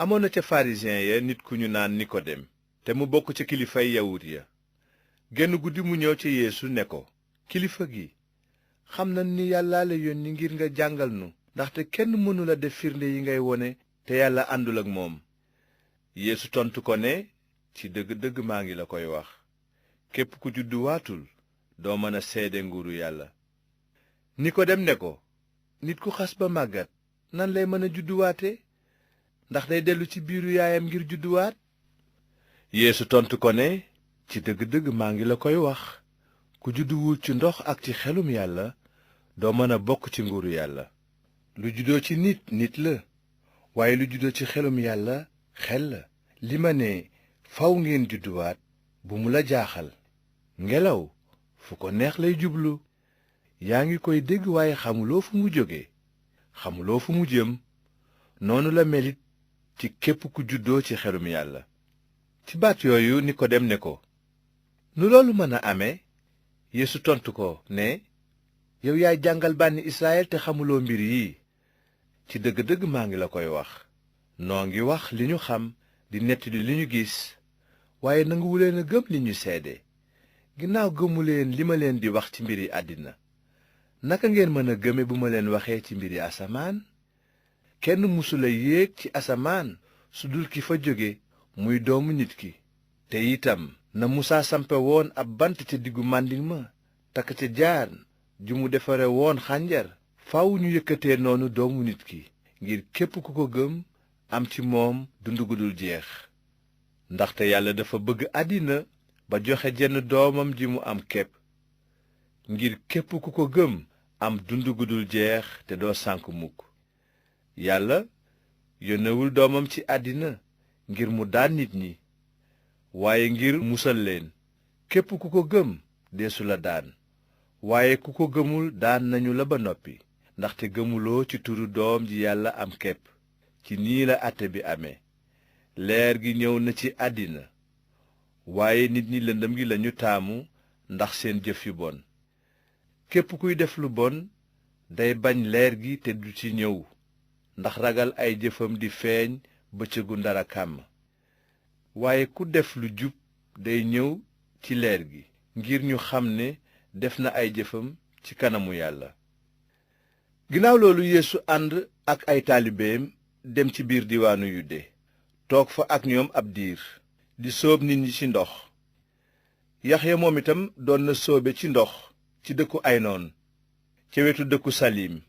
amoon na ca pharisien ya nit ku ñu naan nikodem te mu bokk ca kilifay yawut ya. genn guddi mu ñëw ci yeesu ne ko, kilifa gi, xam na ni yàlla la yónni ngir nga jàngal nu, ndaxte kenn mënula def firnde yi ngay wone te yàlla àndul ak moom. yeesu tontu ko ne, ci dëgg-dëgg maa ngi la koy wax, képp ku judduwaatul doo mën a seede nguuru yàlla. nikodem ne ko, nit ku xas ba màggat nan lay mën a judduwaate? ndax day dellu ci biiru yaayam ngir judduwaat? yeesu tontu ko ne, ci dëgg-dëgg maa ngi la koy wax, ku judduwul ci ndox ak ci xelum yàlla doo mën a bokk ci nguuru yàlla. lu juddoo ci nit nit la, waaye lu juddoo ci xelum yàlla xel la. li ma ne faw ngeen judduwaat bu mu la jaaxal. ngelaw fu ko neex lay jublu. yaa ngi koy dégg waaye xamuloo fu mu jóge, xamuloo fu mu jëm. noonu la melit ci képp ku juddoo ci xelum yàlla. ci baat yooyu nikodem ne ko, nu loolu mën a amee? yeesu tontu ko ne, yow yaay jàngal bànni israyil te xamuloo mbir yi. ci dëgg-dëgg maa ngi la koy wax, noo ngi wax li ñu xam di nettali li ñu gis, waaye nanguwuleen a gëm li ñu seede. ginnaaw gëmuleen li ma leen di wax ci mbiri àddina, naka ngeen mën a gëme bu ma leen waxee ci mbiri asamaan? kenn musula yéeg ci asamaan su dul ki fa jóge, muy doomu nit ki. te itam na musaa sampe woon ab bant ca diggu màndiŋ ma, takk ca jaan ju mu defare woon xànjar, faaw ñu yëkkatee noonu doomu nit ki, ngir képp ku ko gëm am ci moom dund gu dul jeex. ndaxte yàlla dafa bëgg àddina ba joxe jenn doomam ji mu am képp, ngir képp ku ko gëm am dund gu dul jeex te doo sànk mukk. yàlla yónnewul doomam ci àddina ngir mu daan nit ñi, waaye ngir musal leen. képp ku ko gëm deesu la daan, waaye ku ko gëmul daan nañu la ba noppi, ndaxte gëmuloo ci turu doom ji yàlla am képp. ci nii la àtte bi amee, leer gi ñëw na ci àddina, waaye nit ñi lëndëm gi lañu taamu ndax seen jëf yu bon. képp kuy def lu bon day bañ leer gi te du ci ñëw, ndax ragal ay jëfam di feeñ bëccëgu ndara kàmm. waaye ku def lu jub day ñëw ci leer gi, ngir ñu xam ne def na ay jëfam ci kanamu yàlla. ginnaaw loolu yeesu ànd ak ay taalibeem dem ci biir diwaanu yude, toog fa ak ñoom ab diir, di sóob nit ñi ci ndox. yaxya moom itam doon na sóobe ci ndox ci dëkku aynoon, ca wetu dëkku salim,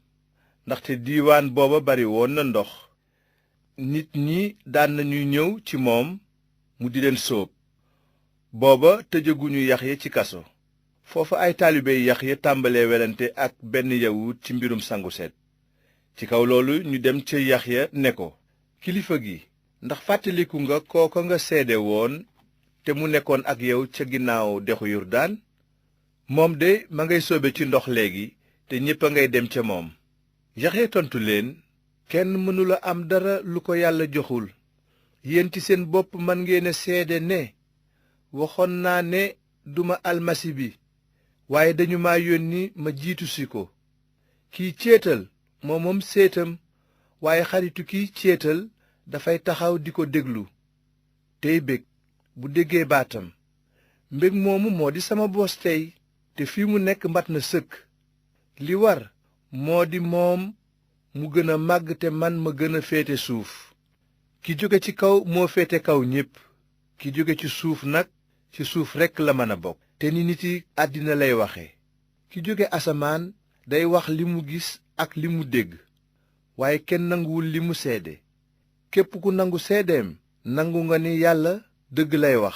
ndaxte diiwaan booba bari woon na ndox. nit ñi daan nañu ñëw ci moom mu di leen sóob. booba tëjaguñu yaxya ci kaso. foofa ay taalibey yaxya tàmbalee werante ak benn yawut ci mbirum sangu set. ci kaw loolu ñu dem ca yaxya ne ko, kilifa gi, ndax fàttaliku nga kooko nga seede woon te mu nekkoon ak yow ca ginnaaw dexu yurdaan? moom de ma ngay sóobe ci ndox léegi te ñépp a ngay dem ca moom. yaxya tontu leen, kenn mënula am dara lu ko yàlla joxul. yéen ci seen bopp man ngeen a seede ne waxoon naa ne duma almasi bi, waaye dañu ma yónni ma jiitu si ko. kiy céetal moom séetam, waaye xaritu kiy céetal dafay taxaw di ko déglu tey bég bu déggee baatam. mbég moomu moo di sama bos tey, te fii mu nekk mat na sëkk. li war moo di moom mu gën a màgg te man ma gën a féete suuf. ki jóge ci kaw moo féete kaw ñépp, ki jóge ci suuf nag ci suuf rekk la mën a bokk. te ni nit yi àddina lay waxe. ki jóge asamaan day wax li mu gis ak li mu dégg, waaye kenn nanguwul li mu seede. képp ku nangu seedeem nangu nga ni yàlla dëgg lay wax.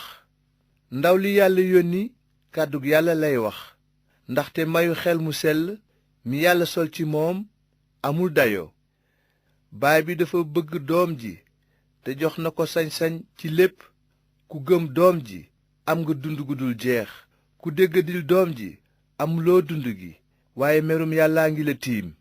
ndaw li yàlla yónni kàddug yàlla lay wax, ndaxte mayu xel mu sell mi yàlla sol ci moom amul dayoo. baay bi dafa bëgg doom ji te jox na ko sañ-sañ ci lépp. ku gëm doom ji am nga dund gu dul jeex. ku déggadil doom ji amuloo dund gi, waaye merum yàllaa ngi la tiim.